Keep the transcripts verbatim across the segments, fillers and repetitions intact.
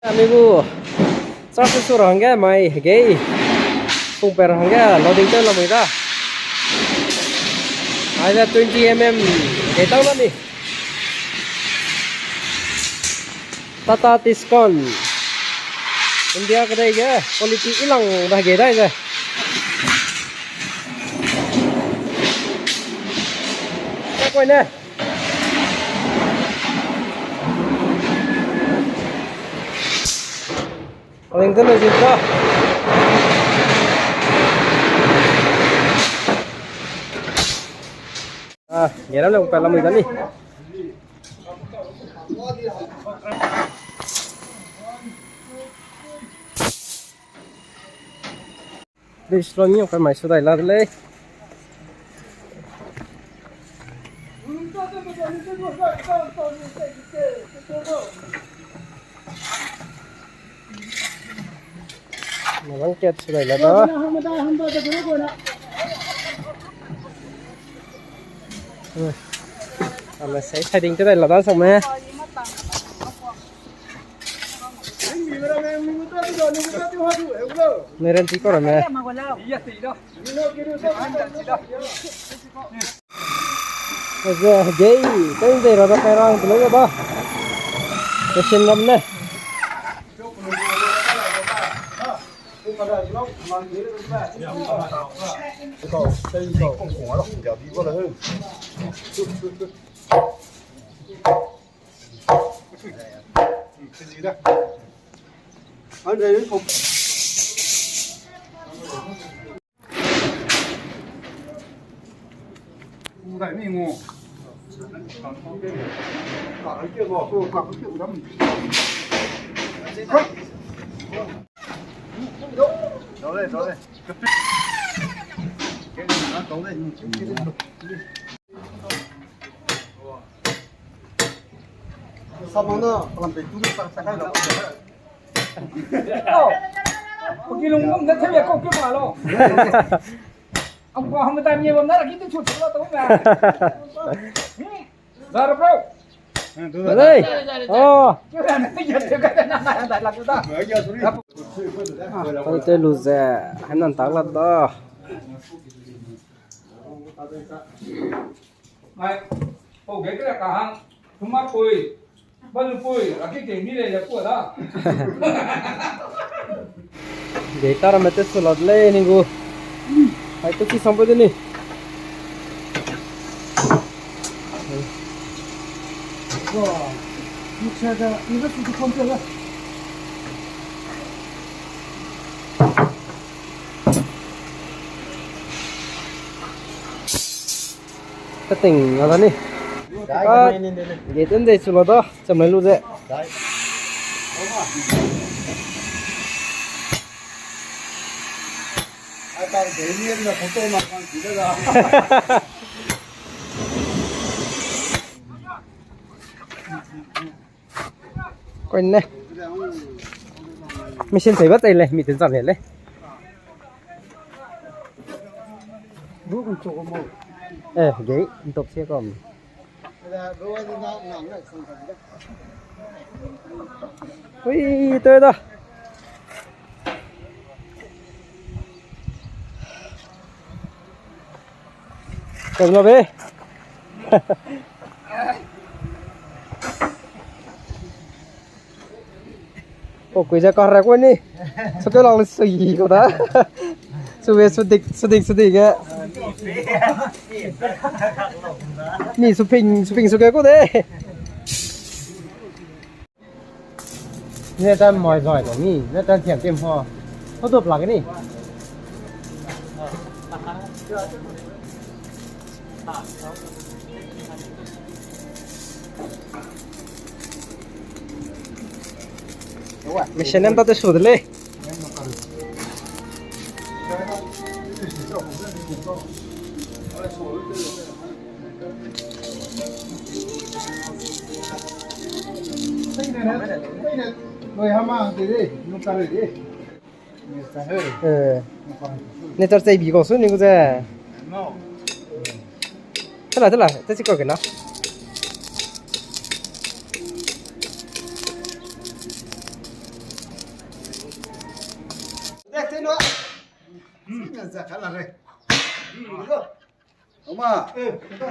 Ami gu, charge su ra hangge mai hegei. Pung per hangge loading tew lamui da. Aize twenty M M hegei tang da mi. Tata Tiscon. India kedei ge quality ilang da hegei dai ze. Ka koi ne. Ring te le zin ta. Ah, ngeram le pa lamui da ni. Dei slo ni kai mai su dai la de lei. Mabang kat su dai la da. Ame sei thading te dai la da sang me. Neren ti ko rame. Ze gei, tei zei ra da kai rang tu lo ba. Machine ram ne. Samana, palam pe tu sa sa kai la. Oh, pagi lung lung na thebe ko ke ma lo. Ang ko ham ta mi bam na ra ki tu chu chu lo to ma. Hmm. Zara bro. Hey. Oh. Ke na ni ya te ka na na da la ku da. Ai te lu ze, hai nan tak la da. Mai, pau ge kere ka hang, tuma pui, balu pui, aki ke mi le ya ku da. Ge tara me te sulat le ni gu. Ai, to si sampai de ni. Wah, ni cha da, ni da si tu kon te la. Ka ting a da ni. Ka ge ten de chu la da, cham le lu ze. Koi ne. Machine sei ba tai le, mi ten cham le le. Eh, gei, ntok sia kom. Ui, toi da. Kom lo be. O, kui ze ka ra ko ni. Su ke lang le sui ko da. Su be su dik, su dik, su dik ge. Ni su ping, su ping su ke ko de. Ne tan mai zai lo ni, ne tan thiam tim ho. Ho dop lak ni. Machine nem ta te su de lei. Loi hama de de, nu ka de de. Eh. Ne tar chei bi ko su ni ku ze. Tela, tela, te si ko ke na.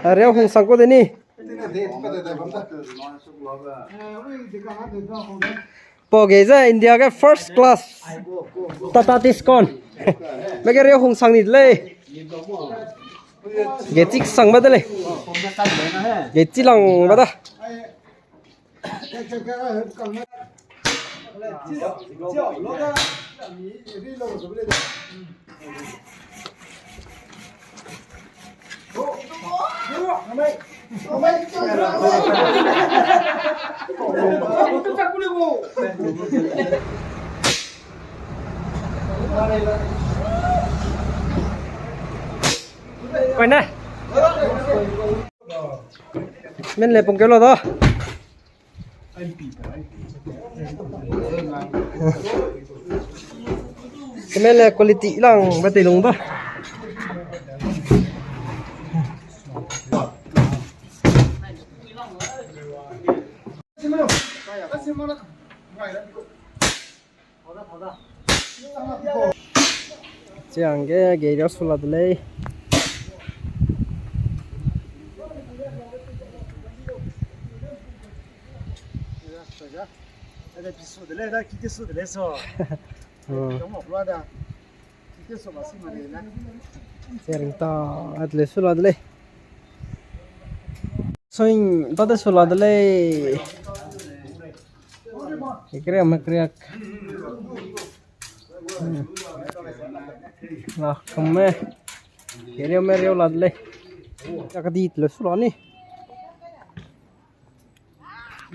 Ariau hungsang ku de ni. Pau ge ze India ge first class Tata Tiscon. Me ge riau hungsang ni de lei. Ge chik sang ba de lei. Ge chi lang ba da. Koi ne. Min le pung keu lo da. Kemele quality lang ba te lung da. Chiang ge geri sula de lei. Chiang ta at le sula de lei. Soin ta de sula de lei. Ekre me kriak. La kame. Keriau me riau la de lei. Ka di le sula ni.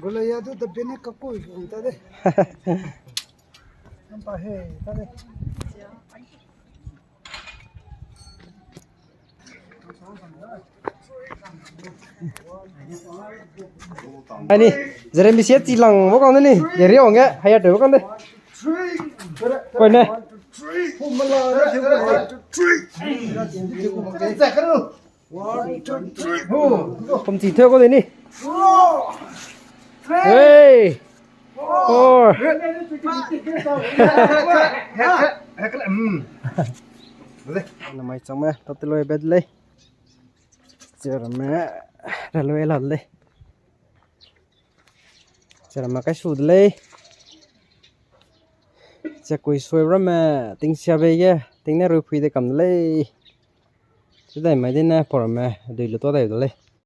Gulaya du de bene ka koi ta de. Nampa he ta de. Ani, jeremi sia chi lang mo kang de ni, geri ong ge, haya te mo kang de. Koi ne. Kum chi theu ko de ni. Hey. Four. Namai chang me, tateloi bed lei. Cheramme, railway la lei. Cheramme kai su de lei. Chakui sui ramme, ting sia bei ge, ting ne rui pui de kam de lei. Chidai mai de ne, poramme, dui lu to dai de lei.